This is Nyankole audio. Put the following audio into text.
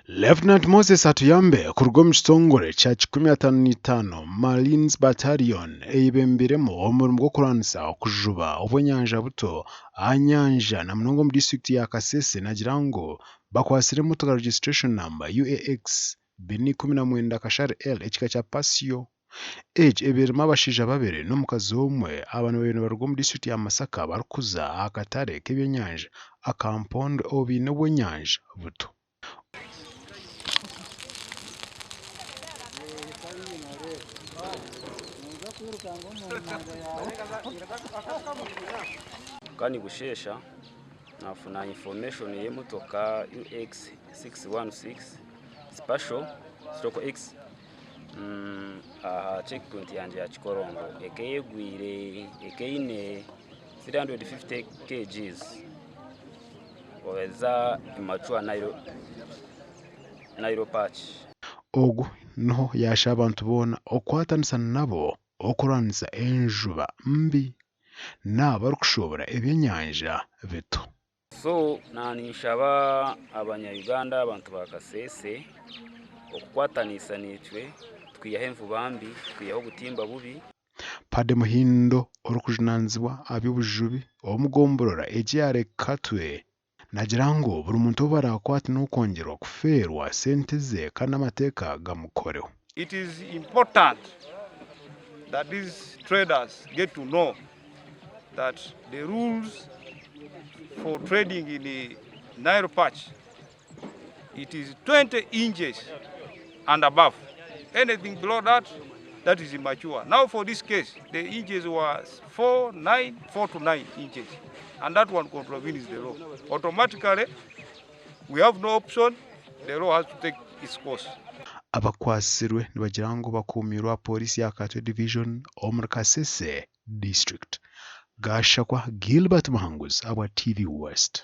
Lieutenant Moses Atuyambe kuruga omu kitongore kya 155 Marines Battalion eyebembeiremu omurimo gw'okurwanisa okujuba obw'enyanja buto aha nyanja na munonga omu disiturikiti ya Kasese naagira ngu bakwatsire emotoka registration number UAX 219 Kashari L ekika kya Pasio. Egi ebaire erimu abashaija babiri n'omukazi omwe aba babaire nibaruga omu disiturikiti ya Masaka barikuza aha katare k'ebyenyanja aka Mpondwe obu baine obw'enyanja buto. Ka nibusheesha nafuna information y'emotoka UX 616 Spacio stroke X aha check point yangye ya Kikorongo ekaba egwire ekaba eine 350 kgs eza immature Nile perch. Ogu niho yaashaba abantu boona okukwatanisa nabo okurwanisa enjuba mbi n'abarikushoobora ebyenyanja bito. So naninshaba abanya Uganda abantu ba Kasese okukwatanisa naitwe twihaho envuba mbi, twihaho obutimba bubi. Paddy Muhindo orikujunaanizibwa aha by'obujubi omu gomborora egi eya Lake Katwe naagira ngu buri muntu ou baraakwate n'okwongyerwa kufeerwa sente ze kandi n'amateeka gamukoreho. It is important that these traders get to know that the rules for trading in the Nile perch, it is 20 inches and above. Anything below that, that is immature. Now for this case, the inches was 4, 9, 4 to 9 inches. And that one contravenes the law. Automatically, we have no option. The law has to take its course. Abakwatsirwe nibagira ngu bakuumirwe aha pooriisi ya Katwe Division omuri Kasese District. Gashakwa Gilbert Muhanguzi ahabwa TV West.